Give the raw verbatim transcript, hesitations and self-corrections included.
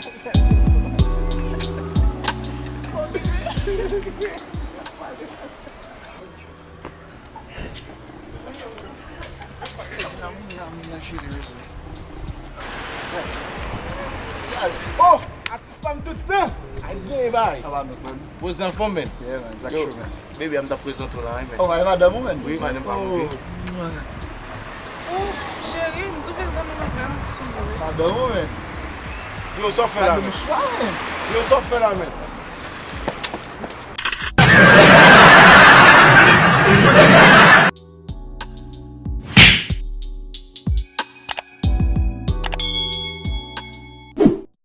Oh, atis pa m tout tan. Ay, gen bagay. Sa va, men, frè m? Poze anfòm, men. Yeah, man, Zak Yo, Show, man. Baby, a m t ap prezante w la, wi, men. Oh, ay, madanm ou, men? Wi, madanm pa m, wi. Oh. Ouf, cheri, m twouve zanmi m avè m sou mwen. Madanm ou, men? Yo, sa w fè la, men? Madanm ou swa, men? Yo, sa w fè la, men?